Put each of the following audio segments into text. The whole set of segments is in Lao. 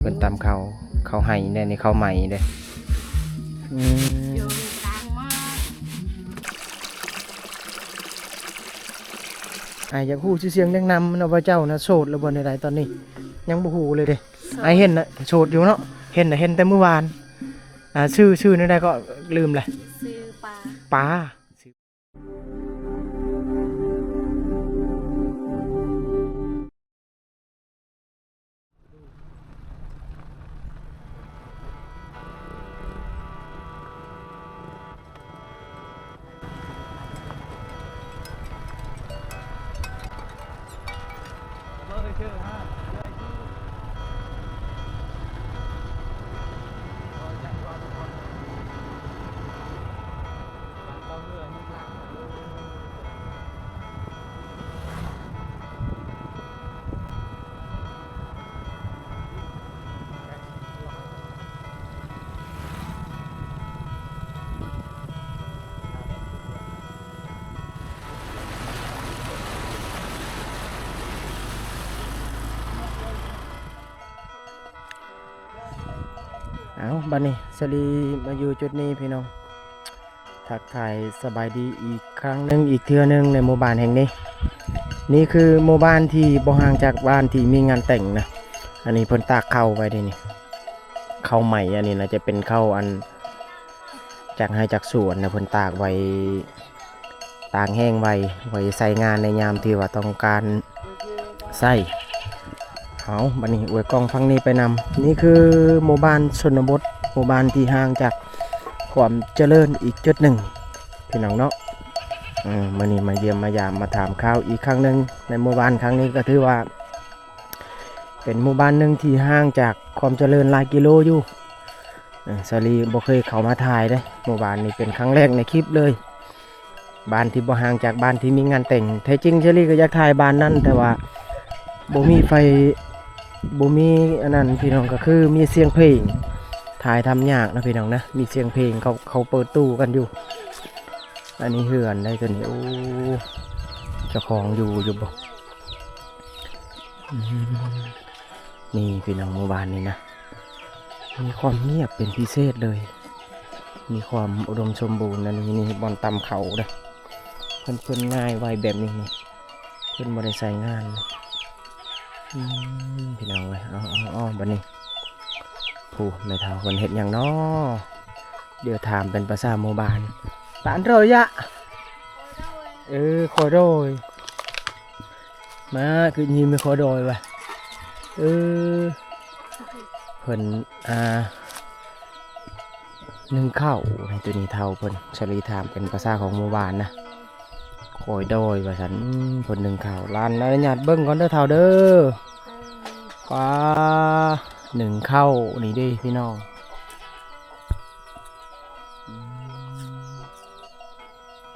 ເພິ່ນຕຳເຂົ້າ ເຂົ້າໄຮ່ແດ່ນີ້ ເຂົ້າໃໝ່ເດ້. ອືມ ອ້າຍຢາກຮູ້ຊື່ສຽງແນງນາມເນາະ ວ່າເຈົ້ານະໂສດຫຼືບໍ່ແນວໃດຕອນນີ້? ຍັງບໍ່ຮູ້ເລີຍເດ້. ໂສດ ອ້າຍເຫັນນະໂສດຢູ່ເນາະ ເຫັນນະ ເຫັນແຕ່ມື້ວານ. ອ່າ ຊື່ ຊື່ແນວໃດກໍລືມແຫຼະ. ຊື່ປາ ປາ. ເອົາ ບັດນີ້ສາລີມາຢູ່ຈຸດນີ້ພີ່ນ້ອງ ທັກທາຍສະບາຍດີອີກຄັ້ງໜຶ່ງ ອີກເທື່ອໜຶ່ງໃນໝູ່ບ້ານແຫ່ງນີ້. ນີ້ຄືໝູ່ບ້ານທີ່ບໍ່ຫ່າງຈາກບ້ານທີ່ມີງານແຕ່ງນະ. ອັນນີ້ເພິ່ນຕາກເຂົ້າໄວ້ເດ້ນີ້ ເຂົ້າໃໝ່. ອັນນີ້ໜ້າຈະເປັນເຂົ້າອັນ ຈາກໄຮ່ຈາກສວນນະ ເພິ່ນຕາກໄວ້ ຕາກແຫ້ງໄວ້ ໄວ້ໃຊ້ງານໃນຍາມທີ່ວ່າຕ້ອງການໃຊ້. ເອົາ ບັດນີ້ອວຍກ້ອງຝັ່ງນີ້ໄປນຳ. ນີ້ຄືໝູ່ບ້ານຊົນນະບົດ ໝູ່ບ້ານທີ່ຫ່າງຈາກຄວາມຈະເລີນອີກຈຸດໜຶ່ງ ພີ່ນ້ອງເນາະ. ເອີ ມື້ນີ້ມາຢ້ຽມມາຢາມ ມາຖາມຂ່າວອີກຄັ້ງໜຶ່ງໃນໝູ່ບ້ານຄັ້ງນີ້ ກໍຖືວ່າ ເປັນໝູ່ບ້ານໜຶ່ງທີ່ຫ່າງຈາກຄວາມຈະເລີນຫຼາຍກິໂລຢູ່. ເອີ ສາລີບໍ່ເຄີຍເຂົ້າມາຖ່າຍເດ້ ໝູ່ບ້ານນີ້ເປັນຄັ້ງແລກໃນຄລິບເລີຍ. ບ້ານທີ່ບໍ່ຫ່າງຈາກບ້ານທີ່ມີງານແຕ່ງ. ແທ້ຈິງສາລີກໍຢາກຖ່າຍບ້ານນັ້ນ ແຕ່ວ່າບໍ່ມີໄຟ ບໍ່ມີອັນນັ້ນພີ່ນ້ອງ ກໍຄືມີສຽງເພງ ຖ່າຍທຳຍາກນະພີ່ນ້ອງນະ. ມີສຽງເພງ ເຂົາ ເຂົາເປີດຕູ້ກັນຢູ່. ອັນນີ້ເຮືອນໃດ໋ຕົວນີ້. ໂອ້ ເຈົ້າຂອງຢູ່ ຢູ່ບໍ່? ອືມ ນີ້ພີ່ນ້ອງ ໝູ່ບ້ານນີ້ນະ ມີຄວາມງຽບເປັນພິເສດເລີຍ ມີຄວາມອຸດົມສົມບູນ. ອັນນີ້ ນີ້ບ່ອນຕຳເຂົ້າເດ້ ເພິ່ນ ເພິ່ນງ່າຍໄວແບບນີ້ນີ້ ເພິ່ນບໍ່ໄດ້ໃຊ້ງານ. ອືມ ພີ່ນ້ອງເອີຍ ເອົາ ເອົາ ເອົາ ບັດນີ້ ຜູ້ແມ່ເຖົ້າເພິ່ນເຮັດຫຍັງນໍ? ດຽວຖາມເປັນພາສາໝູ່ບ້ານ. ຕານເທົ່າຍະ ເອີ ຂໍໂດຍ ມາ ຄືຍິນມີຂໍໂດຍວ່າ ເອີ ເພິ່ນ ອ່າ ໜຶ້ງເຂົ້າໃຫ້ໂຕນີ້ເຖົ້າເພິ່ນ. ສາລີຖາມເປັນພາສາຂອງໝູ່ບ້ານນະ ຂໍໂດຍວ່າຊັ້ນ. ອືມ ເພິ່ນໜຶ້ງເຂົ້າ. ຫຼານອະນຸຍາດເບິ່ງກ່ອນເດີເຖົ້າເດີ. ປາ ໜຶ້ງເຂົ້ານີ້ເດ້ພີ່ນ້ອງ. ອືມ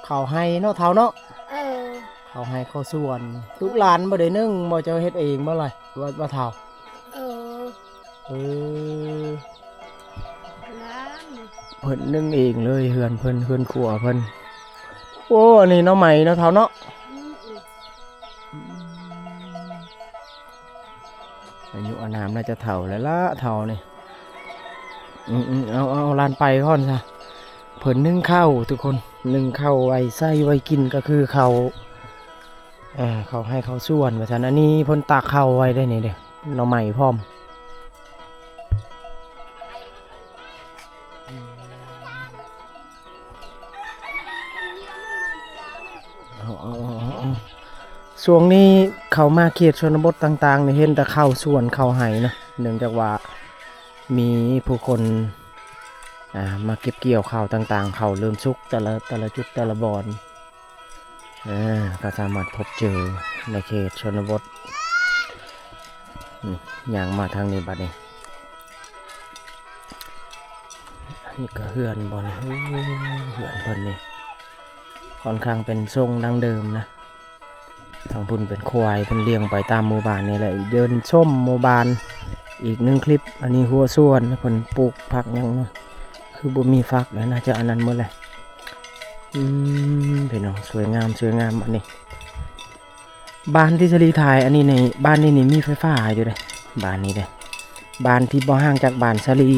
ເຂົ້າໄຮ່ເນາະເຖົ້າເນາະ. ເອີ ເຂົ້າໄຮ່ເຂົ້າສວນ. ລູກຫຼານບໍ່ໄດ້ໜຶ້ງບໍ່? ເຈົ້າເຮັດເອງບໍ່ລະ ວ່າ ວ່າເຖົ້າ? ເອີ ເອີ ເພິ່ນໜຶ້ງເອງເລີຍ ເຮືອນເພິ່ນ ເຮືອນຄົວເພິ່ນ. ໂອ້ ອັນນີ້ໜໍ່ໄມ້ເນາະເຖົ້າເນາະ. ອືມ ອືມ ອືມ ອາຍຸອານາມໜ້າຈະເຖົ້າແລ້ວລະເຖົ້ານີ້. ອືມໆ ເອົາ ເອົາ ເອົາຫຼານໄປກ່ອນຊະ. ເພິ່ນໜຶ້ງເຂົ້າທຸກຄົນ ໜຶ້ງເຂົ້າໄວ້ໃຊ້ໄວ້ກິນ ກໍຄືເຂົ້າ ເອີ ເຂົ້າໄຮ່ເຂົ້າສວນວ່າຊັ້ນ. ອັນນີ້ເພິ່ນຕາກເຂົ້າໄວ້ເດ້ນີ້ເດ້ ໜໍ່ໄມ້ພ້ອມ. ເອົາ ເອົາ ເອົາ ເອົາ ຊ່ວງນີ້ເຂົ້າມາເຂດຊົນນະບົດຕ່າງໆນີ້ ເຫັນແຕ່ເຂົ້າສວນເຂົ້າໄຮ່ນະ ເນື່ອງຈາກວ່າມີຜູ້ຄົນ ອ່າ ມາເກັບກ່ຽວເຂົ້າຕ່າງໆ ເຂົ້າເລີ່ມສຸກແຕ່ລະ ແຕ່ລະຈຸດແຕ່ລະບ່ອນ. ເອີ ກໍສາມາດພົບເຈີໃນເຂດຊົນນະບົດ. ອືມ ຍ່າງມາທາງນີ້ບັດນີ້. ອັນນີ້ກໍເຮືອນບໍ່ນີ້? ໂອ້ ເຮືອນເພິ່ນນີ້ຄ່ອນຂ້າງເປັນຊົງດັ້ງເດີມນະ. ທາງພຸ້ນເປັນຄວາຍ ເພິ່ນລ້ຽງໄປຕາມໝູ່ບ້ານນີ້ແຫຼະ. ເດີນຊົມໝູ່ບ້ານອີກໜຶ່ງຄລິບ. ອັນນີ້ຮົ້ວສວນ ເພິ່ນປູກຜັກຫຍັງເນາະ ຄືບໍ່ມີຝັກແລ້ວ ໜ້າຈະອັນນັ້ນໝົດແຫຼະ. ອືມ ພີ່ນ້ອງ ສວຍງາມ ສວຍງາມ. ອັນນີ້ ບ້ານທີ່ສາລີຖ່າຍ ອັນນີ້ນີ້ ບ້ານນີ້ນີ້ມີໄຟຟ້າຢູ່ເດ້ ບ້ານນີ້ເດ້. ບ້ານທີ່ບໍ່ຫ່າງຈາກບ້ານສາລີ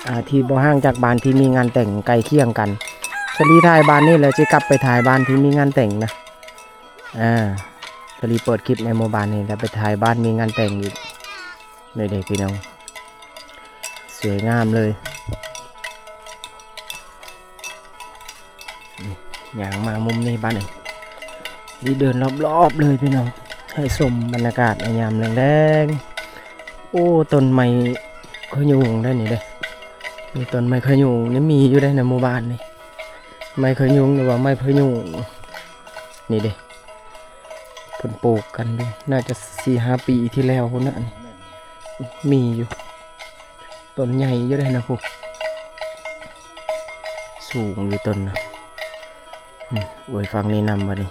ອ່າ ທີ່ບໍ່ຫ່າງຈາກບ້ານທີ່ມີງານແຕ່ງ ໃກ້ຄຽງກັນ. ສາລີຖ່າຍບ້ານນີ້ແລ້ວ ຊິກັບໄປຖ່າຍບ້ານທີ່ມີງານແຕ່ງນະ. ອ່າ ສາລີເປີດຄລິບໃນໝູ່ບ້ານນີ້ ແລ້ວໄປຖ່າຍບ້ານມີງານແຕ່ງອີກ. ນີ້ເດ້ພີ່ນ້ອງ ສວຍງາມເລີຍ. ຍ່າງມາມຸມນີ້ບາດນີ້ ນີ້ເດີນລອບໆເລີຍພີ່ນ້ອງ ໃຫ້ຊົມບັນຍາກາດໃນຍາມແລງໆ. ໂອ້ ຕົ້ນໄມ້ຂະຍຸງໄດ໋ນີ້ເດ້ ມີຕົ້ນໄມ້ຂະຍຸງນີ້ ມີຢູ່ໄດ໋ໃນໝູ່ບ້ານນີ້ ໄມ້ຂະຍຸງ ຫຼືວ່າໄມ້ພະຍຸງນີ້ເດ້. ເພິ່ນປູກກັນຢູ່ ໜ້າຈະສີ່ຫ້າປີທີ່ແລ້ວພຸ້ນນະ ອັນນີ້ມີຢູ່ ຕົ້ນໃຫຍ່ຢູ່ເດ້ນະພຸ້ນ ສູງຢູ່ຕົ້ນນະ. ອືມ ໂອ້ຍ ຝັ່ງນີ້ນຳບາດນີ້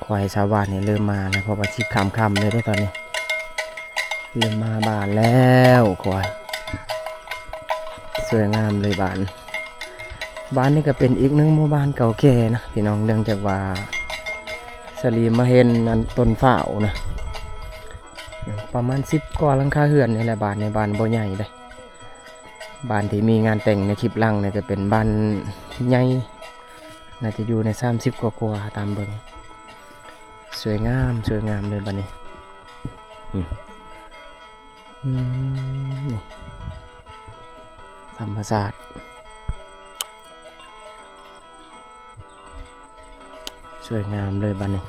ຄວາຍຊາວບ້ານນີ້ເລີ່ມມາແລ້ວ ເພາະວ່າຊິຄ່ຳໆແລ້ວເດ້ຕອນນີ້ ເລີ່ມມາບ້ານແລ້ວ ຄວາຍ ສວຍງາມເລີຍບ້ານ. ບ້ານນີ້ກໍເປັນອີກໜຶ່ງໝູ່ບ້ານເກົ່າແກ່ນະພີ່ນ້ອງ ເນື່ອງຈາກວ່າສາລີມາເຫັນອັນຕົ້ນຟ້າວນະ ປະມານສິບກວ່າຫຼັງຄາເຮືອນນີ້ແຫຼະ. ບ້ານນີ້ ບ້ານບໍ່ໃຫຍ່ເດ້ ບ້ານທີ່ມີງານແຕ່ງໃນຄລິບຫຼັງນີ້ກໍເປັນບ້ານໃຫຍ່ ໜ້າຈະຢູ່ໃນສາມສິບກວ່າໆ ຕາມເບິ່ງ. ສວຍງາມ ສວຍງາມເລີຍບາດນີ້. ອືມ ອືມ ນີ້ ທຳມະຊາດ ສວຍງາມເລີຍບາດນີ້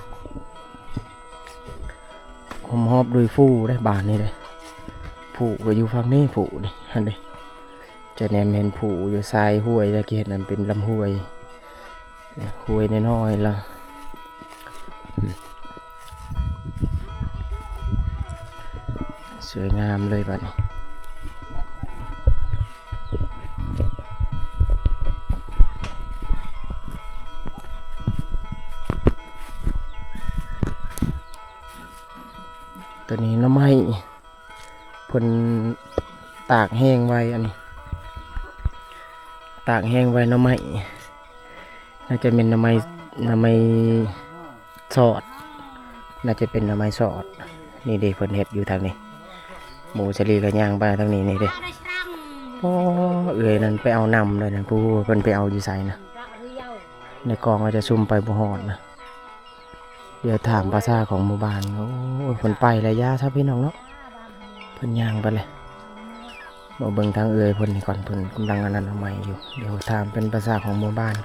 ຫ້ອມຮອບໂດຍພູເດ້ບ້ານນີ້ເດ້. ພູກໍຢູ່ຝັ່ງນີ້ ພູນີ້ ຫັ້ນເດ້ ຈະແນມເຫັນພູຢູ່ຊາຍຫ້ວຍ ແລ້ວກໍເຫັນອັນເປັນລຳຫ້ວຍ ຫ້ວຍນ້ອຍໆລະ ສວຍງາມເລີຍບາດນີ້. ຕົວນີ້ໜໍ່ໄມ້ ເພິ່ນຕາກແຫ້ງໄວ້ ອັນນີ້ ຕາກແຫ້ງໄວ້ໜໍ່ໄມ້ ໜ້າຈະແມ່ນໜໍ່ໄມ້ ໜໍ່ໄມ້ສອດ ໜ້າຈະເປັນໜໍ່ໄມ້ສອດ. ນີ້ເດ້ ເພິ່ນເຮັດຢູ່ທາງນີ້ ໝູ່ສາລີກໍຍ່າງໄປທາງນີ້ ນີ້ເດ້. ອໍ ເອື້ອຍນັ້ນໄປເອົານ້ຳເລີຍນະ ຜູ້ເພິ່ນໄປເອົາຢູ່ໃສນະ ໃນກອງອາດຈະຊຸ່ມໄປບໍ່ຮອດນະ. ດຽວຖາມພາສາຂອງໝູ່ບ້ານ. ໂອ້ຍ ເພິ່ນໄປແລ້ວ ຢ່າຊະພີ່ນ້ອງເນາະ ເພິ່ນຍ່າງໄປແລ້ວ. ມາເບິ່ງທາງເອື້ອຍເພິ່ນນີ້ກ່ອນ ເພິ່ນກຳລັງອັນນັ້ນເອົາໄມ້ຢູ່. ດຽວຖາມເປັນພາສາຂອງໝູ່ບ້ານ.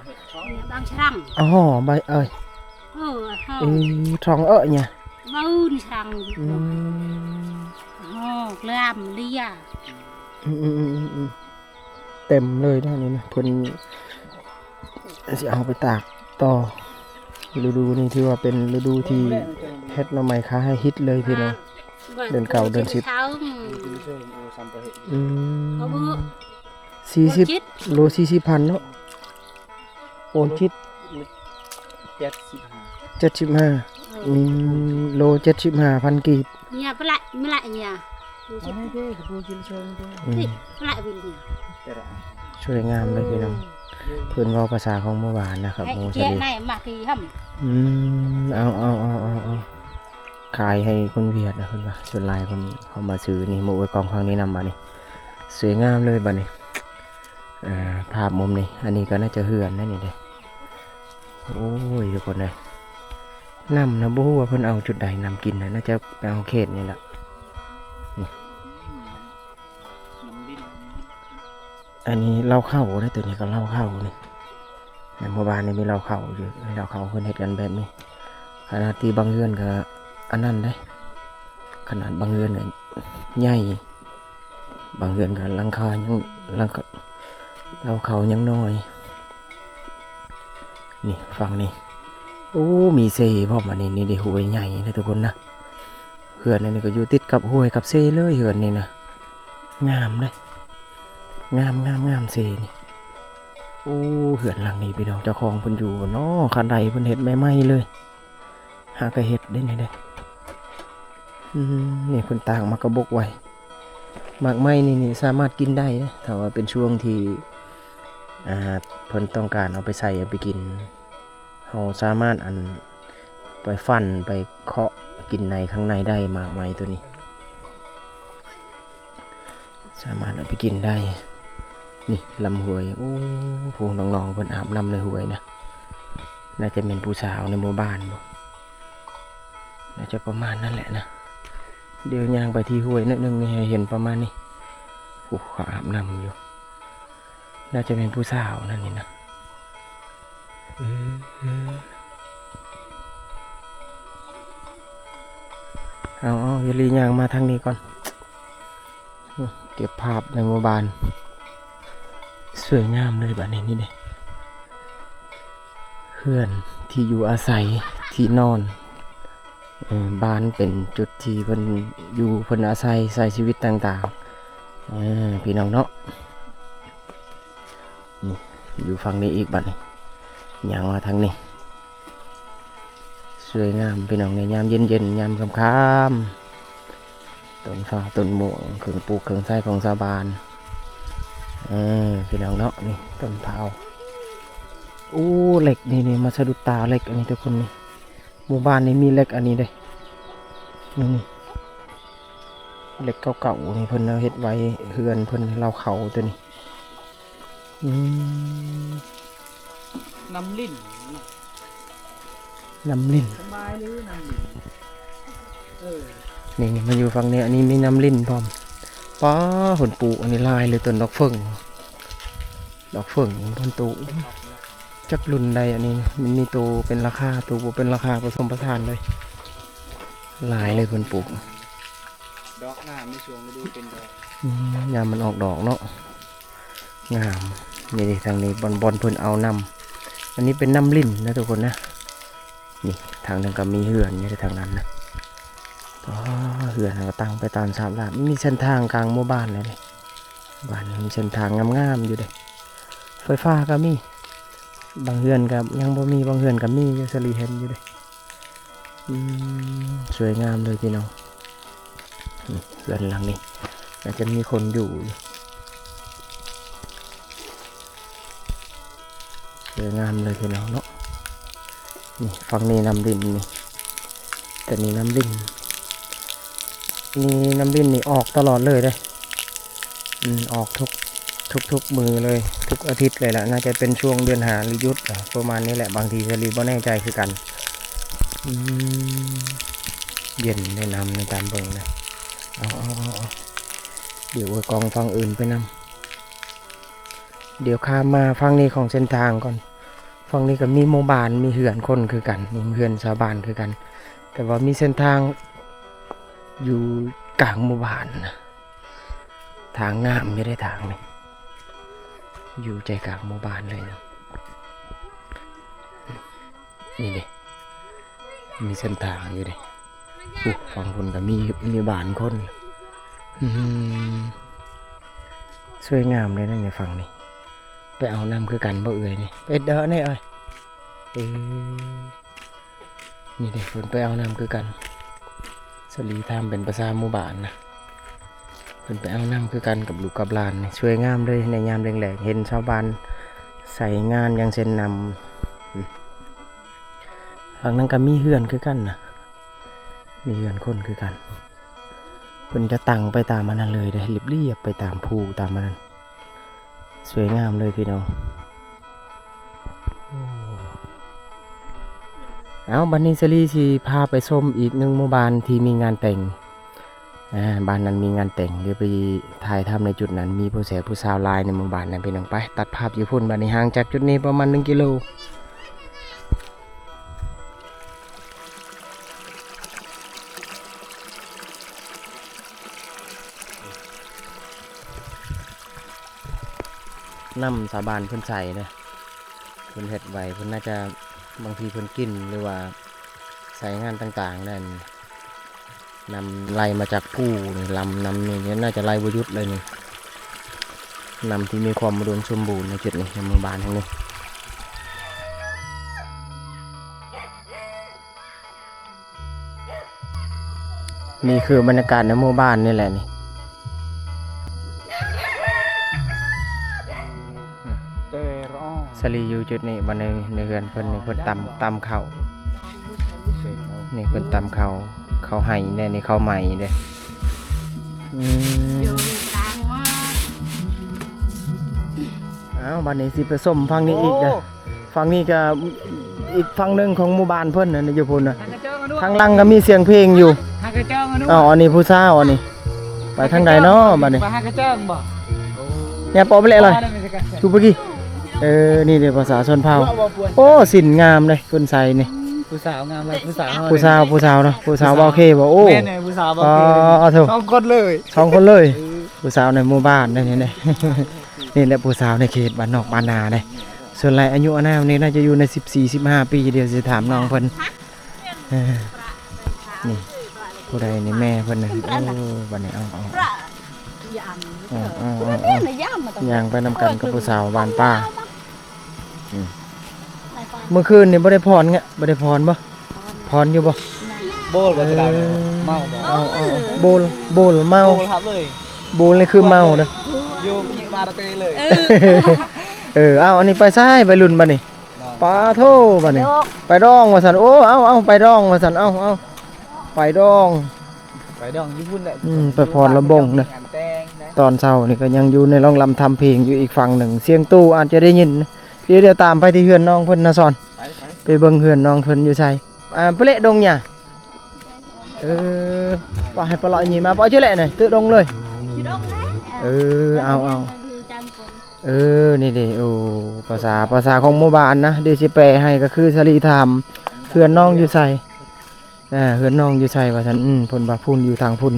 ບາງຊະລັງ ອໍ ບາງເອີຍ ເອີ ເອີ ທອງເອີຍ ບາງຊະລັງ ອືມ ອໍ ກລາມເລຍ ອືມໆ ເຕັມເລີຍເນາະນີ້ນະ ເພິ່ນຊິເອົາໄປຕາກຕໍ່. ລະດູນີ້ຖືວ່າເປັນລະດູທີ່ເຮັດໜໍ່ໄມ້ຂາຍໃຫ້ຮິດເລີຍພີ່ນ້ອງ. ເດືອນເກົ້າເດືອນສິບ ອືມ ສີ່ສິບ ໂລສີ່ສິບພັນເນາະ. ໂອນຈິດ ເຈັດສິບຫ້າ ເຈັດສິບຫ້າ ອືມ ໂລເຈັດສິບຫ້າພັນກີບ. ອືມ ສວຍງາມເລີຍພີ່ນ້ອງ. ເພິ່ນເວົ້າພາສາຂອງໝູ່ບ້ານນະຄັບ ໝູ່ສາລີ. ອືມ ເອົາ ເອົາ ເອົາ ເອົາ ຂາຍໃຫ້ຄົນຫວຽດນະ ເພິ່ນວ່າ. ສ່ວນຫຼາຍຄົນເຂົາມາຊື້ນີ້ ໝູ່ເອີຍ ກອງຟັງນີ້ນຳບາດນີ້. ສວຍງາມເລີຍບາດນີ້. ອ່າ ພາບມຸມນີ້ ອັນນີ້ກໍໜ້າຈະເຮືອນນະນີ້ເດ້. ໂອ້ຍ ທຸກຄົນເອີຍ ນ້ຳນະ ບໍ່ຮູ້ວ່າເພິ່ນເອົາຈຸດໃດ ນ້ຳກິນນະ ໜ້າຈະໄປເອົາເຂດນີ້ລະ. ນີ້ ອັນນີ້ເລົ້າເຂົ້າເດ້ ຕົວນີ້ກໍເລົ້າເຂົ້ານີ້. ໃນໝູ່ບ້ານນີ້ມີເລົ້າເຂົ້າຢູ່ ເລົ້າເຂົ້າເພິ່ນເຮັດກັນແບບນີ້. ຂະໜາດທີ່ບາງເຮືອນກໍອັນນັ້ນເດ້ ຂະໜາດບາງເຮືອນກໍໃຫຍ່ ບາງເຮືອນກໍຫຼັງຄາຍັງ ຫຼັງຄາ ເລົ້າເຂົ້າຍັງນ້ອຍ. ນີ້ຝັ່ງນີ້ ໂອ້ ມີເຊພ້ອມ. ອັນນີ້ ນີ້ເດ້ ຫ້ວຍໃຫຍ່ເດ້ທຸກຄົນນະ. ເຮືອນອັນນີ້ກໍຢູ່ຕິດກັບຫ້ວຍກັບເຊເລີຍ ເຮືອນນີ້ນະ. ງາມເດ້ ງາມ ງາມ ງາມເຊນີ້. ໂອ້ ເຮືອນຫຼັງນີ້ພີ່ນ້ອງ ເຈົ້າຂອງເພິ່ນຢູ່ບໍ່ເນາະ? ຄັນໃດເພິ່ນເຮັດໃໝ່ໆເລີຍ ຫາກະເຮັດເດ້ນີ້ເດ້. ອືມ ນີ້ເພິ່ນຕາກໝາກກະບົກໄວ້. ໝາກໄມ້ນີ້ ນີ້ສາມາດກິນໄດ້ເດ້ ຖ້າວ່າເປັນຊ່ວງທີ່ ອ່າ ເພິ່ນຕ້ອງການເອົາໄປໃສ່ ເອົາໄປກິນ ເຮົາສາມາດ ອັນ ໄປຟັນ ໄປເຄາະກິນໃນຂ້າງໃນໄດ້ ໝາກໄມ້ໂຕນີ້. ສາມາດເອົາໄປກິນໄດ້. ນີ້ລຳຫ້ວຍ. ໂອ້ ຜູ້ນ້ອງໆເພິ່ນອາບນ້ຳໃນຫ້ວຍນະ. ໜ້າຈະແມ່ນຜູ້ສາວໃນໝູ່ບ້ານບໍ? ໜ້າຈະປະມານນັ້ນແຫຼະນະ. ດຽວຍ່າງໄປທີ່ຫ້ວຍໜ້ອຍໜຶ່ງນີ້ ໃຫ້ເຫັນປະມານນີ້. ໂອ້ ເຂົາອາບນ້ຳຢູ່. ໜ້າຈະແມ່ນຜູ້ສາວນັ້ນນີ້ນະ. ເອີ ເອີ ເອົາໆ ຢາລີຍ່າງມາທາງນີ້ກ່ອນ. ເກັບພາບໃນໝູ່ບ້ານ. ສວຍງາມເລີຍບາດນີ້. ນີ້ເດ້ ເຮືອນທີ່ຢູ່ອາໄສ ທີ່ນອນ. ເອີ ບ້ານເປັນຈຸດທີ່ເພິ່ນຢູ່ ເພິ່ນອາໄສໃຊ້ຊີວິດຕ່າງໆ. ເອີ ພີ່ນ້ອງເນາະ. ນີ້ ຢູ່ຝັ່ງນີ້ອີກບາດນີ້. ຍ່າງມາທາງນີ້. ສວຍງາມພີ່ນ້ອງເອີຍ ຍາມເຢັນໆ ຍາມຄ່ຳໆ. ຕົ້ນຟ້າຕົ້ນມ່ວງ ເຄື່ອງປູກເຄື່ອງໃຊ້ຂອງຊາວບ້ານ. ເອີ ພີ່ນ້ອງເນາະ. ນີ້ຕົ້ນພ້າວ. ໂອ້ ເຫຼັກນີ້ໆ ມາສະດຸດຕາເຫຼັກອັນນີ້ທຸກຄົນນີ້. ໝູ່ບ້ານນີ້ມີເຫຼັກອັນນີ້ເດ້. ນີ້ ເຫຼັກເກົ່າໆນີ້ ເພິ່ນເອົາເຮັດໄວ້ເຮືອນເພິ່ນ ລາວເຂົາຕົວນີ້. ອືມ ນ້ຳລິນ ນ້ຳລິນ ສະບາຍເລີຍນ້ຳລິນ. ເອີ ນີ້ ນີ້ມາຢູ່ຝັ່ງນີ້ ອັນນີ້ມີນ້ຳລິນພ້ອມ. ປ້າ ເພິ່ນປູກອັນນີ້ຫຼາຍເລີຍ ຕົ້ນດອກເຝີ້ງ ດອກເຝີ້ງເພິ່ນປູກ. ຈັກລຸ້ນໃດອັນນີ້ ມັນມີໂຕເປັນລາຄາ ໂຕບໍ່ເປັນລາຄາ ປະສົມປະສານເລີຍ. ຫຼາຍເລີຍເພິ່ນປູກ. ດອກງາມໃນຊ່ວງລະດູເປັນດອກ. ອືມ ຍາມມັນອອກດອກເນາະ ງາມ. ນີ້ເດ້ ທາງນີ້ບ່ອນ ບ່ອນເພິ່ນເອົານ້ຳ. ອັນນີ້ເປັນນ້ຳລິນນະທຸກຄົນນະ. ນີ້ທາງນັ້ນກໍມີເຮືອນຢູ່ທາງນັ້ນນະ. ອໍ ເຮືອນກໍຕັ້ງໄປຕາມສາມລາດ. ມີເສັ້ນທາງກາງໝູ່ບ້ານເລີຍເດ້. ບ້ານມີເສັ້ນທາງງາມໆຢູ່ເດ້. ໄຟຟ້າກໍມີ. ບາງເຮືອນກໍຍັງບໍ່ມີ ບາງເຮືອນກໍມີຢູ່ ສາລີເຫັນຢູ່ເດ້. ອືມ ສວຍງາມເລີຍພີ່ນ້ອງ. ນີ້ເຮືອນຫຼັງນີ້ ໜ້າຈະມີຄົນຢູ່ຢູ່. ສວຍງາມເລີຍພີ່ນ້ອງເນາະ. ນີ້ຝັ່ງນີ້ນ້ຳລິນນີ້ ແຕ່ນີ້ນ້ຳລິນ ນີ້ນ້ຳລິນນີ້ອອກຕະຫຼອດເລີຍເດ້. ອືມ ອອກທຸກ ທຸກໆມື້ເລີຍ ທຸກອາທິດເລີຍລະ. ໜ້າຈະເປັນຊ່ວງເດືອນຫ້າ ຫຼື ຢຸດ ປະມານນີ້ແຫຼະ. ບາງທີສາລີບໍ່ແນ່ໃຈຄືກັນ. ອືມ ເຢັນແນະ ນ້ຳໃນຕາມເບິ່ງນະ. ເອົາໆໆໆ ດຽວເອົາກ້ອງຝັ່ງອື່ນໄປນຳ. ດຽວຂ້າມມາຝັ່ງນີ້ຂອງເສັ້ນທາງກ່ອນ. ຝັ່ງນີ້ກໍມີໝູ່ບ້ານ ມີເຮືອນຄົນຄືກັນ ມີເຮືອນຊາວບ້ານຄືກັນ ແຕ່ວ່າມີເສັ້ນທາງຢູ່ກາງໝູ່ບ້ານນະ. ທາງງາມຢູ່ເດ້ທາງນີ້ ຢູ່ໃຈກາງໝູ່ບ້ານເລີຍນະ. ນີ້ເດ້ ມີເສັ້ນທາງຢູ່ເດ້. ໂອ້ ຝັ່ງພຸ້ນກໍມີ ມີບ້ານຄົນ. ອືມ ສວຍງາມເດ້ໃນຝັ່ງນີ້. ໄປເອົານ້ຳຄືກັນບໍ່ເອື້ອຍນີ້? ໄປເດີແນ່ເອີຍ. ເອີ ນີ້ເດ້ ເພິ່ນໄປເອົານ້ຳຄືກັນ. ສາລີຖາມເປັນພາສາໝູ່ບ້ານນະ. ເພິ່ນໄປເອົານ້ຳຄືກັນກັບລູກກັບຫຼານນີ້. ສວຍງາມເລີຍໃນຍາມແລງໆ ເຫັນຊາວບ້ານໃຊ້ງານຢ່າງເຊັ່ນນ້ຳ. ອືມ ຝັ່ງນັ້ນກໍມີເຮືອນຄືກັນນະ ມີເຮືອນຄົນຄືກັນ. ເພິ່ນຈະຕັ້ງໄປຕາມອັນນັ້ນເລີຍເດ້ ລຽບໆໄປຕາມພູຕາມອັນນັ້ນ. ສວຍງາມເລີຍພີ່ນ້ອງ. ໂອ້ ເອົາ ບັດນີ້ສາລີຊິພາໄປຊົມອີກໜຶ່ງໝູ່ບ້ານທີ່ມີງານແຕ່ງ. ອ່າ ບ້ານນັ້ນມີງານແຕ່ງ ດຽວໄປຖ່າຍທຳໃນຈຸດນັ້ນ. ມີຜູ້ແສຜູ້ສາວຫຼາຍໃນໝູ່ບ້ານນັ້ນພີ່ນ້ອງ. ໄປ ຕັດພາບຢູ່ພຸ້ນ. ບັດນີ້ຫ່າງຈາກຈຸດນີ້ປະມານໜຶ່ງກິໂລ. ນ້ຳຊາວບ້ານເພິ່ນໃຊ້ເດ້ ເພິ່ນເຮັດໄວ້ ເພິ່ນໜ້າຈະ ບາງທີເພິ່ນກິນ ຫຼືວ່າໃຊ້ງານຕ່າງໆນັ້ນ. ນ້ຳໄຫຼມາຈາກພູນີ້ ລຳນ້ຳນີ້ໜ້າຈະໄຫຼບໍ່ຢຸດເລີຍນີ້. ນ້ຳທີ່ມີຄວາມອຸດົມສົມບູນໃນຈຸດນີ້ ໃນໝູ່ບ້ານແຫ່ງນີ້. ນີ້ຄືບັນຍາກາດໃນໝູ່ບ້ານນີ້ແຫຼະນີ້. ສາລີຢູ່ຈຸດນີ້ ບັດໃນ ໃນເຮືອນເພິ່ນນີ້ ເພິ່ນຕຳ ຕຳເຂົ້າ. ນີ້ເພິ່ນຕຳເຂົ້າ ເຂົ້າໄຮ່ແດ່ ນີ້ເຂົ້າໃໝ່ເດ້. ອືມ. ບັດນີ້ຊິໄປຊົມຝັ່ງນີ້ອີກເດີ. ໂອ້ ຝັ່ງນີ້ກໍອີກຝັ່ງໜຶ່ງຂອງໝູ່ບ້ານເພິ່ນນັ້ນ ຢູ່ພຸ້ນນະ. ທາງຫຼັງກໍມີສຽງເພງຢູ່. ຫາກະຈອງອະນຸ ອ້າວ ອັນນີ້ຜູ້ສາວ ອັນນີ້ ໄປທາງໃດເນາະບັດນີ້? ໄປຫາກະຈອງບໍ່? ໂອ້ ແນວປອບໄປແຫຼະເລີຍ. ທຸບກີ້ ເອີ ນີ້ເດ້ພາສາຊົນເຜົ່າ. ໂອ້ ສິ້ນງາມເດ້ເພິ່ນໃສ່ນີ້. ຜູ້ສາວງາມເລີຍ ຜູ້ສາວເຮົາ ຜູ້ສາວ ຜູ້ສາວເນາະ ຜູ້ສາວ ຜູ້ສາວ ບໍ່ໂອເຄບໍ່? ໂອ້ ແມ່ນແມ່ນ ຜູ້ສາວບໍ່ໂອເຄ ອໍ ໂທ້ ສອງຄົນເລີຍ ສອງຄົນເລີຍ. ເອີ ຜູ້ສາວໃນໝູ່ບ້ານນີ້ ນີ້ແຫຼະຜູ້ສາວໃນເຂດບ້ານນອກບ້ານນາເດ້. ສ່ວນຫຼາຍອາຍຸອານາມນີ້ໜ້າຈະຢູ່ໃນສິບສີ່ ສິບຫ້າປີ. ດຽວຊິຖາມນ້ອງເພິ່ນ. ເອີ ນີ້ຜູ້ໃດນີ້? ແມ່ເພິ່ນນະ. ໂອ້ ບັດນີ້ ເອົາ ເອົາ ເອົາ ຍ່າງໄປນຳກັນກັບຜູ້ສາວບ້ານປ່າ. ອືມ ມື້ຄືນນີ້ບໍ່ໄດ້ຜ່ອນ ບໍ່ໄດ້ຜ່ອນບໍ່? ຜ່ອນຢູ່ບໍ່? ໂບລບໍ່? ເອີ ເມົາບໍ່? ເອົາ ເອົາ ໂບລ ໂບລເມົາ ໂບລຮັບເລີຍ. ໂບລນີ້ຄືເມົາເດີ ຢູ່ມາຕະເຕເລີຍ. ເອີ ເອີ ເອົາ ອັນນີ້ໄປໃສໄວລຸ້ນບັດນີ້? ປາໂທ ບັດນີ້ ໄປດອງວ່າຊັ້ນ. ໂອ້ ເອົາ ເອົາ ໄປດອງວ່າຊັ້ນ. ເອົາ ເອົາ ໄປດອງ ໄປດອງຢູ່ພຸ້ນແຫຼະ. ອືມ ໄປຟ້ອນລຳວົງເດີ. ຕອນເຊົ້ານີ້ກໍຍັງຢູ່ໃນຮ້ອງລຳທຳເພງຢູ່ອີກຝັ່ງໜຶ່ງ ສຽງຕູ້ອາດຈະໄດ້ຍິນ. ດຽວ ດຽວຕາມໄປທີ່ເຮືອນນ້ອງເພິ່ນນະສອນ ໄປ ໄປ ໄປເບິ່ງເຮືອນນ້ອງເພິ່ນຢູ່ໃສ. ອ່າ ປະເລະດົງຫຍ້າ. ເອີ ປະ ໃຫ້ປະເລາະຫຍ້າມາ ປະເຈີແຫຼະນີ້ ເຕີດອງເລີຍ. ເອີ ເອົາ ເອົາ ເອີ ນີ້ເດ້. ໂອ້ ພາສາ ພາສາຂອງໝູ່ບ້ານນະ ດຽວຊິແປໃຫ້ ກໍຄືສາລີຖາມເຮືອນນ້ອງຢູ່ໃສ. ອ່າ ເຮືອນນ້ອງຢູ່ໃສວ່າຊັ້ນ. ອືມ ເພິ່ນວ່າພຸ້ນ ຢູ່ທາງພຸ້ນ.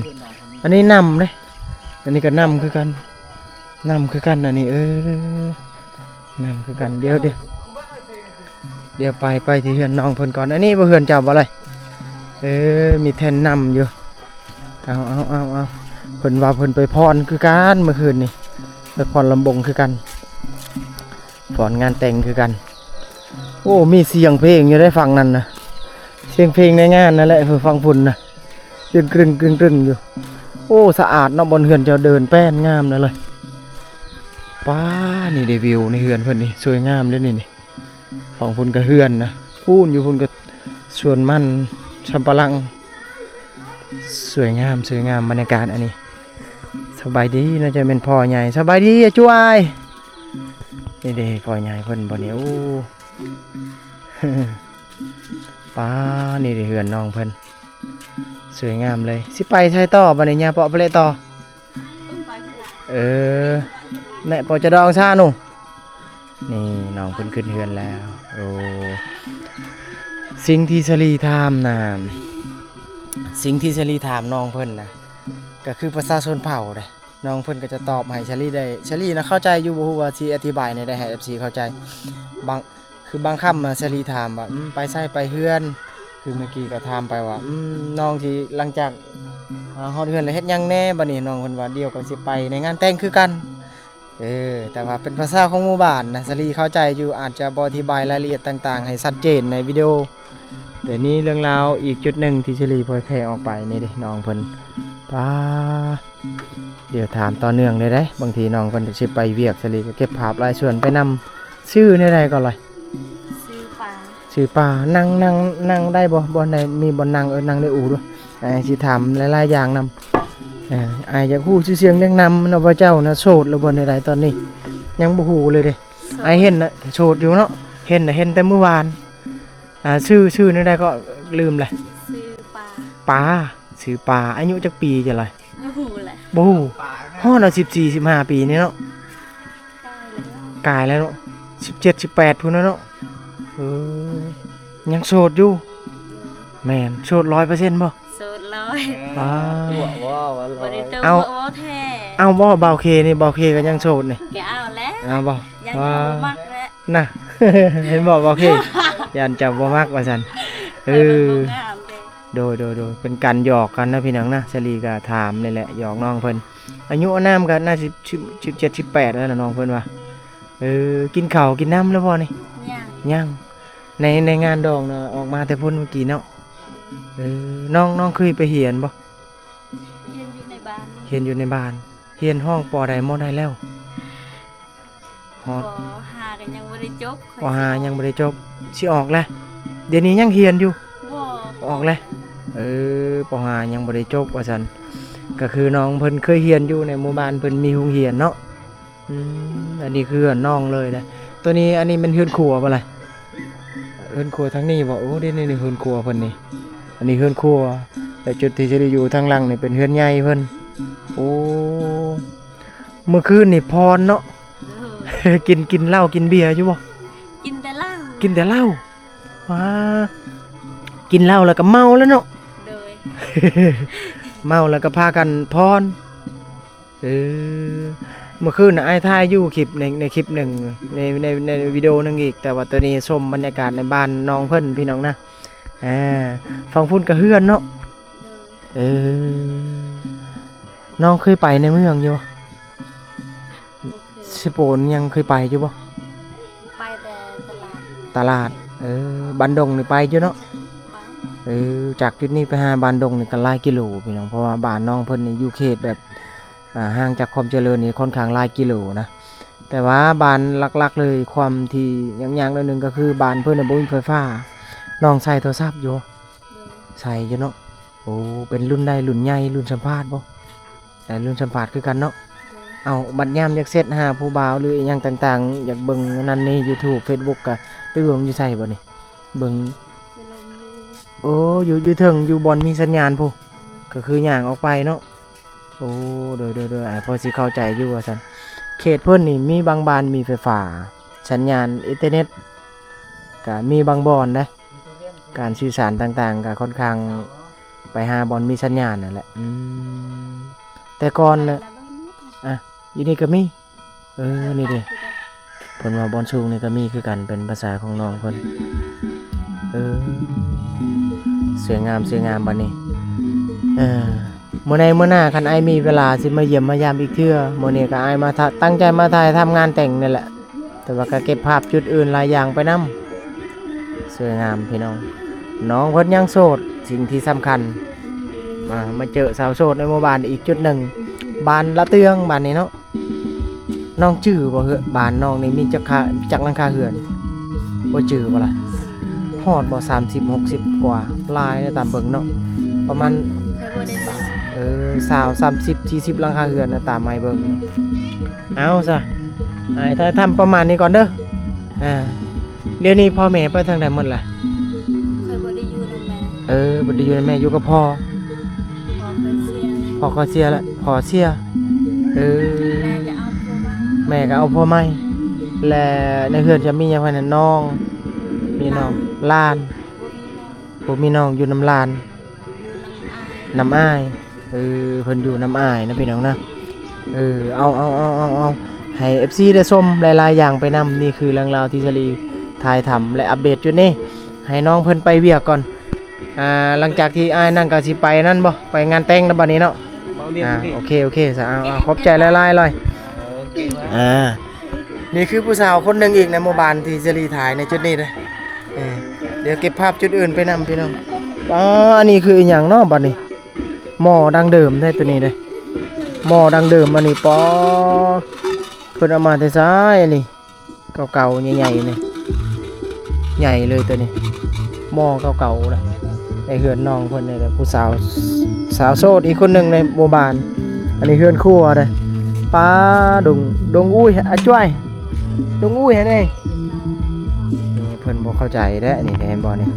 ອັນນີ້ນ້ຳເດ້ ອັນນີ້ກໍນ້ຳຄືກັນ ນ້ຳຄືກັນ ອັນນີ້. ເອີ ນ້ຳຄືກັນ. ດຽວ ດຽວ ດຽວໄປ ໄປທີ່ເຮືອນນ້ອງເພິ່ນກ່ອນ. ອັນນີ້ບໍ່ເຮືອນເຈົ້າບໍ່ລະ? ເອີ ມີແທ່ນນ້ຳຢູ່. ເອົາ ເອົາ ເອົາ ເອົາ ເພິ່ນວ່າເພິ່ນໄປຟ້ອນຄືກັນມື້ຄືນນີ້ ໄປຟ້ອນລຳວົງຄືກັນ ຟ້ອນງານແຕ່ງຄືກັນ. ໂອ້ ມີສຽງເພງຢູ່ໃນຝັ່ງນັ້ນນະ ສຽງເພງໃນງານນັ້ນແຫຼະ ເອີ ຝັ່ງພຸ້ນນະ ຕຶງກຶງ ຕຶງກຶງຢູ່. ໂອ້ ສະອາດເນາະ ບ່ອນເຮືອນເຈົ້າເດີນແປ້ນງາມນະເລີຍ. ປ້າ ນີ້ເດ້ ວິວໃນເຮືອນເພິ່ນນີ້ ສວຍງາມເດ້ນີ້. ຝັ່ງພຸ້ນກໍເຮືອນນະ ພຸ້ນ ຢູ່ພຸ້ນກໍສວນມັນສຳປະຫຼັງ. ສວຍງາມ ສວຍງາມບັນຍາກາດອັນນີ້. ສະບາຍດີ ໜ້າຈະແມ່ນພໍ່ໃຫຍ່. ສະບາຍດີ ອາຈວຍ. ນີ້ເດ້ ພໍ່ໃຫຍ່ເພິ່ນບໍ່ນີ້. ໂອ້ ປ້າ ນີ້ເດ້ເຮືອນນ້ອງເພິ່ນ ສວຍງາມເລີຍ. ຊິໄປໃສຕໍ່ບັດນີ້? ຍ່າງເປາະໄປເລີຍຕໍ່. ເອີ ແນະ ປອຈະດອງຊາໜູ. ນີ້ນ້ອງເພິ່ນຂຶ້ນເຮືອນແລ້ວ. ໂອ້ ສິ່ງທີ່ສາລີຖາມນະ ສິ່ງທີ່ສາລີຖາມນ້ອງເພິ່ນນະ ກໍຄືພາສາຊົນເຜົ່າເດ້. ນ້ອງເພິ່ນກໍຈະຕອບໃຫ້ສາລີໄດ້. ສາລີນະເຂົ້າໃຈຢູ່ ບໍ່ຮູ້ວ່າຊິອະທິບາຍແນວໃດໃຫ້ເອັຟຊີເຂົ້າໃຈ. ບາງ ຄືບາງຄຳນະ ສາລີຖາມວ່າ ອືມ ໄປໃສ? ໄປເຮືອນ. ຄືເມື່ອກີ້ກໍຖາມໄປວ່າ ອືມ ນ້ອງທີ່ຫຼັງຈາກ ອາ ຮອດເຮືອນແລ້ວເຮັດຫຍັງແດ່? ບັດນີ້ນ້ອງເພິ່ນວ່າ ດຽວກໍຊິໄປໃນງານແຕ່ງຄືກັນ. ເອີ ແຕ່ວ່າເປັນພາສາຂອງໝູ່ບ້ານນະ ສາລີເຂົ້າໃຈຢູ່ ອາດຈະບໍ່ອະທິບາຍລາຍລະອຽດຕ່າງໆໃຫ້ຊັດເຈນໃນວິດີໂອ. ແຕ່ນີ້ເລື່ອງລາວອີກຈຸດໜຶ່ງທີ່ສາລີເຜີຍແຜ່ອອກໄປນີ້ເດ້ ນ້ອງເພິ່ນ ປາ ດຽວຖາມຕໍ່ເນື່ອງເລີຍເດ້. ບາງທີນ້ອງເພິ່ນຊິໄປວຽກ ສາລີກໍເກັບພາບຫຼາຍສ່ວນໄປນຳ. ຊື່ແນວໃດກໍລະ? ຊື່ປາ. ຊື່ປາ. ນັ່ງ ນັ່ງ ນັ່ງໄດ້ບໍ່? ບ່ອນໃດມີບ່ອນນັ່ງ? ເອີ ນັ່ງໃນອູ້ດູ. ອ້າຍຊິຖາມຫຼາຍໆຢ່າງນຳ. ເອີ ອ້າຍຢາກຮູ້ຊື່ສຽງຮຽງນາມນະ ວ່າເຈົ້ານະໂສດຫຼືບໍ່ແນວໃດຕອນນີ້? ຍັງບໍ່ຮູ້ເລີຍເດ້. ໂສດ. ອ້າຍເຫັນນະໂສດຢູ່ເນາະ. ເຫັນນະ ເຫັນແຕ່ມື້ວານ. ອ່າ ຊື່ ຊື່ແນວໃດກໍລືມແຫຼະ. ຊື່ປາ. ປາ. ຊື່ປາ. ອາຍຸຈັກປີເຈົ້າລະ? ບໍ່ຮູ້ແຫຼະ. ບໍ່ຮູ້. ຮອດເນາະ ສິບສີ່ ສິບຫ້າປີນີ້ເນາະ. ກາຍແລ້ວເນາະ ສິບເຈັດ ສິບແປດພຸ້ນນະເນາະ. ເອີ ຍັງໂສດຢູ່. ແມ່ນ ໂສດຮ້ອຍເປີເຊັນບໍ່? ໂສດຮ້ອຍ. ປາ ຕົວະບໍ່ວ່າຮ້ອຍ. ບໍ່ໄດ້ຕົວະ. ເອົາ ບໍ່ແທ້. ເອົາບໍ່ ບ່າວເຄນີ້ ບ່າວເຄກໍຍັງໂສດນີ້. ກໍເອົາແຫຼະ. ເອົາບໍ່? ຢ້ານເຈົ້າບໍ່ມັກແຫຼະ. ນະ ເຫັນບໍ່ ບ່າວເຄ ຢ້ານເຈົ້າບໍ່ມັກວ່າຊັ້ນ. ເອີ ຂ້ອຍມັນບໍ່ງາມເດ້. ໂດຍ ໂດຍ ໂດຍ ເປັນການຫຍອກກັນນະພີ່ນ້ອງນະ. ສາລີກໍຖາມນີ້ແຫຼະ ຫຍອກນ້ອງເພິ່ນ. ອາຍຸອານາມກໍໜ້າສິບ ສິບ ສິບເຈັດ ສິບແປດແລ້ວນະ ນ້ອງເພິ່ນວ່າ. ເອີ ກິນເຂົ້າກິນນ້ຳແລ້ວບໍ່ນີ້? ຍັງ. ຍັງ. ໃນ ໃນງານດອງນະ ອອກມາແຕ່ພຸ້ນເມື່ອກີ້ເນາະ. ເອີ ນ້ອງ ນ້ອງເຄີຍໄປຮຽນບໍ່? ຮຽນຢູ່ໃນບ້ານ. ຮຽນຢູ່ໃນບ້ານ. ຮຽນຫ້ອງ ປໍໃດ ມໍໃດແລ້ວ? ຮອດ ປໍຫ້າກໍຍັງບໍ່ໄດ້ຈົບ. ປໍຫ້າຍັງບໍ່ໄດ້ຈົບ. ຊິອອກແລ້ວ? ດຽວນີ້ຍັງຮຽນຢູ່? ບໍ່. ອອກແລ້ວ. ເອີ ປໍຫ້າຍັງບໍ່ໄດ້ຈົບວ່າຊັ້ນ. ກໍຄືນ້ອງເພິ່ນເຄີຍຮຽນຢູ່ໃນໝູ່ບ້ານ ເພິ່ນມີໂຮງຮຽນເນາະ. ອືມ ອັນນີ້ຄືເຮືອນນ້ອງເລີຍນະ. ໂຕນີ້ ອັນນີ້ແມ່ນເຮືອນຄົວບໍ່ລະ? ເຮືອນຄົວທາງນີ້ບໍ່? ໂອ້ ເດ້ ນີ້ເຮືອນຄົວເພິ່ນນີ້. ອັນນີ້ເຮືອນຄົວ ແລະ ຈຸດທີ່ຊິໄດ້ຢູ່ທາງຫຼັງນີ້ເປັນເຮືອນໃຫຍ່ເພິ່ນ. ໂອ້ ມື້ຄືນນີ້ຜ່ອນເນາະ. ໂດຍ ກິນ ກິນເຫຼົ້າກິນເບຍຢູ່ບໍ່? ກິນແຕ່ເຫຼົ້າ ກິນແຕ່ເຫຼົ້າ. ວ້າ ກິນເຫຼົ້າແລ້ວກໍເມົາແລ້ວເນາະ. ໂດຍ ເມົາແລ້ວກໍພາກັນຜ່ອນ. ເອີ ເມື່ອຄືນນະ ອ້າຍຖ່າຍຢູ່ຄລິບ ໃນ ໃນຄລິບໜຶ່ງ ໃນ ໃນ ໃນວິດີໂອໜຶ່ງອີກ ແຕ່ວ່າໂຕນີ້ຊົມບັນຍາກາດໃນບ້ານນ້ອງເພິ່ນ ພີ່ນ້ອງນະ. ອ່າ ຝັ່ງພຸ້ນກໍເຮືອນເນາະ. ເອີ ນ້ອງເຄີຍໄປໃນເມືອງຢູ່ບໍ່? ໂອເຄ ເຊໂປນຍັງເຄີຍໄປຢູ່ບໍ່? ໄປແຕ່ຕະຫຼາດ ຕະຫຼາດ. ເອີ ບ້ານດົງນີ້ໄປຢູ່ເນາະ? ໄປ. ເອີ ຈາກຈຸດນີ້ໄປຫາບ້ານດົງນີ້ກໍຫຼາຍກິໂລ ພີ່ນ້ອງ ເພາະວ່າບ້ານນ້ອງເພິ່ນນີ້ຢູ່ເຂດແບບ ອ່າ ຫ່າງຈາກຄວາມຈະເລີນນີ້ຄ່ອນຂ້າງຫຼາຍກິໂລນະ. ແຕ່ວ່າບ້ານຫຼັກໆເລີຍ ຄວາມທີ່ຍາກໆໜ້ອຍໜຶ່ງກໍຄືບ້ານເພິ່ນນະບໍ່ມີໄຟຟ້າ. ນ້ອງໃຊ້ໂທລະສັບຢູ່? ໂດຍ ໃຊ້ຢູ່ເນາະ. ໂອ້ ເປັນລຸ້ນໃດ? ລຸ້ນໃຫຍ່ ລຸ້ນສຳພາດບໍ່? ເອີ ລຸ້ນສຳພາດຄືກັນເນາະ. ໂດຍ ເອົາ ບັດຍາມຢາກເຊັດຫາຜູ້ບ່າວ ຫຼື ອີ່ຫຍັງຕ່າງໆ ຢາກເບິ່ງອັນນັ້ນນີ້ ຢູທູບ ເຟສບຸກ ກະໄປເບິ່ງຢູ່ໃສບັດນີ້? ເບິ່ງ ໂອ້ ຢູ່ ຢູ່ເທິງ ຢູ່ບ່ອນມີສັນຍານພຸ້ນ ກໍຄືຍ່າງອອກໄປເນາະ. ໂອ້ ໂດຍໆໆ ອ້າຍພໍຊິເຂົ້າໃຈຢູ່ວ່າຊັ້ນ. ເຂດເພິ່ນນີ້ມີບາງບ້ານມີໄຟຟ້າ ສັນຍານອິນເຕີເນັດກໍມີບາງບ່ອນເດ້. ການສື່ສານຕ່າງໆກໍຄ່ອນຂ້າງໄປຫາບ່ອນມີສັນຍານນັ້ນແຫຼະ. ອືມ ແຕ່ກ່ອນນະ ອ່ະ ຢູ່ນີ້ກໍມີ. ເອີ ນີ້ເດ້ ເພິ່ນວ່າບ່ອນສູງນີ້ກໍມີຄືກັນ ເປັນພາສາຂອງນ້ອງເພິ່ນ. ເອີ ສວຍງາມ ສວຍງາມບັດນີ້. ເອີ ມື້ໃດມື້ໜ້າ ຄັນອ້າຍມີເວລາ ຊິມາຢ້ຽມມາຢາມອີກເທື່ອ. ມື້ນີ້ກໍອ້າຍມາ ຕັ້ງໃຈມາຖ່າຍທຳງານແຕ່ງນີ້ແຫຼະ ແຕ່ວ່າກໍເກັບພາບຈຸດອື່ນຫຼາຍຢ່າງໄປນຳ. ສວຍງາມພີ່ນ້ອງ ນ້ອງເພິ່ນຍັງໂສດ. ສິ່ງທີ່ສຳຄັນ ມາ ມາເຈີສາວໂສດໃນໝູ່ບ້ານອີກຈຸດໜຶ່ງ ບ້ານລະເຕືອງ ບ້ານນີ້ເນາະ. ນ້ອງຈື່ບໍ່ເຮືອນ ບ້ານນ້ອງນີ້ມີຈັກຄາ ຈັກຫຼັງຄາເຮືອນ ບໍ່ຈື່ບໍ່ລະ? ຮອດບໍ່ ສາມສິບ ຫົກສິບກວ່າ ຫຼາຍນະ ຕາມເບິ່ງເນາະ ປະມານ ເອີ ຊາວ ສາມສິບ ສີ່ສິບຫຼັງຄາເຮືອນນະ ຕາມອ້າຍເບິ່ງ. ເອົາຊະ ອ້າຍຖ່າຍທຳປະມານນີ້ກ່ອນເດີ. ອ່າ ດຽວນີ້ພໍ່ແມ່ໄປທາງໃດໝົດລະ? ຂ້ອຍບໍ່ໄດ້ຢູ່ນຳແມ່. ເອີ ບໍ່ໄດ້ຢູ່ນຳແມ່ ຢູ່ກັບພໍ່. ພໍ່ຂ້ອຍເສຍ ພໍ່ຂ້ອຍເສຍລະ ພໍ່ເສຍ. ເອີ ແມ່ກໍເອົາຜົວໃໝ່ ແມ່ກໍເອົາຜົວໃໝ່. ແລະ ໃນເຮືອນຈະມີຫຍັງແດ່ນະ? ນ້ອງ ມີນ້ອງ ຫຼານ ບໍ່ມີນ້ອງ ບໍ່ມີນ້ອງ ຢູ່ນຳຫຼານ ຢູ່ນຳອ້າຍ ນຳອ້າຍ. ເອີ ເພິ່ນຢູ່ນຳອ້າຍນະພີ່ນ້ອງນະ. ເອີ ເອົາ ເອົາ ເອົາ ເອົາ ເອົາ ໃຫ້ເອັຟຊີໄດ້ຊົມຫຼາຍໆຢ່າງໄປນຳ. ນີ້ຄືເລື່ອງລາວທີ່ສາລີຖ່າຍທຳ ແລະ ອັບເດດຈຸດນີ້ ໃຫ້ນ້ອງເພິ່ນໄປວຽກກ່ອນ. ອ່າ ຫຼັງຈາກທີ່ອ້າຍນັ້ນກໍຊິໄປນັ້ນບໍ່? ໄປງານແຕ່ງນະບັດນີ້ເນາະ. ອ່າ ໂອເຄ ໂອເຄ ສະ ເອົາ ເອົາ ຂອບໃຈຫຼາຍໆເລີຍ. ອ່າ ນີ້ຄືຜູ້ສາວຄົນໜຶ່ງອີກໃນໝູ່ບ້ານທີ່ສາລີຖ່າຍໃນຈຸດນີ້ເດ້. ເອີ ດຽວເກັບພາບຈຸດອື່ນໄປນຳພີ່ນ້ອງ. ອໍ ອັນນີ້ຄືອີ່ຫຍັງເນາະບັດນີ້? ໝໍ້ດັ້ງເດີມເດ້ໂຕນີ້ເດ້ ໝໍ້ດັ້ງເດີມ. ອັນນີ້ ປໍ ເພິ່ນເອົາມາແຕ່ໃສ? ອັນນີ້ເກົ່າໆ ໃຫຍ່ໆ ນີ້ ໃຫຍ່ເລີຍໂຕນີ້ ໝໍ້ເກົ່າໆ ນະ. ໃນເຮືອນນ້ອງເພິ່ນນີ້ແຫຼະ ຜູ້ສາວ ສາວໂສດອີກຄົນໜຶ່ງໃນໝູ່ບ້ານ. ອັນນີ້ເຮືອນຄົວເດ້. ປາ ດົງ ດົງອຸ້ຍ ອາ ຈ້ວຍ ດົງອຸ້ຍຫັ້ນເດ້. ເພິ່ນບໍ່ເຂົ້າໃຈແຫຼະ ນີ້ເຫັນບໍ່ນີ້?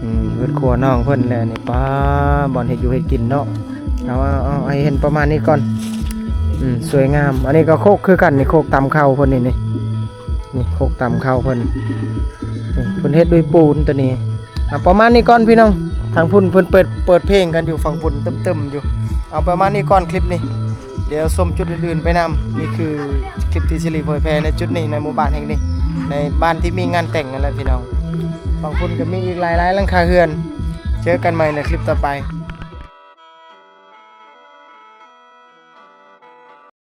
ອືມ ເຮືອນຄົວນ້ອງເພິ່ນແຫຼະນີ້. ປາ ບ່ອນເຮັດຢູ່ເຮັດກິນເນາະ. ເອົາ ເອົາ ເອົາ ໃຫ້ເຫັນປະມານນີ້ກ່ອນ. ອືມ ສວຍງາມ. ອັນນີ້ກໍໂຄກຄືກັນນີ້ ໂຄກຕຳເຂົ້າເພິ່ນນີ້ ນີ້ ນີ້ໂຄກຕຳເຂົ້າເພິ່ນ. ນີ້ເພິ່ນເຮັດດ້ວຍປູນໂຕນີ້. ອ່ະ ປະມານນີ້ກ່ອນພີ່ນ້ອງ. ທາງພຸ້ນເພິ່ນເປີດ ເປີດເພງກັນຢູ່ຝັ່ງພຸ້ນຕຶ້ມໆຢູ່. ເອົາປະມານນີ້ກ່ອນຄລິບນີ້ ດຽວຊົມຈຸດອື່ນໆໄປນຳ. ນີ້ຄືຄລິບທີ່ສາລີເຜີຍແຜ່ໃນຈຸດນີ້ ໃນໝູ່ບ້ານແຫ່ງນີ້ ໃນບ້ານທີ່ມີງານແຕ່ງນັ້ນແຫຼະພີ່ນ້ອງ. ຝັ່ງພຸ້ນກໍມີອີກຫຼາຍໆຫຼັງຄາເຮືອນ. ເຈີກັນໃໝ່ໃນຄລິບຕໍ່ໄປ.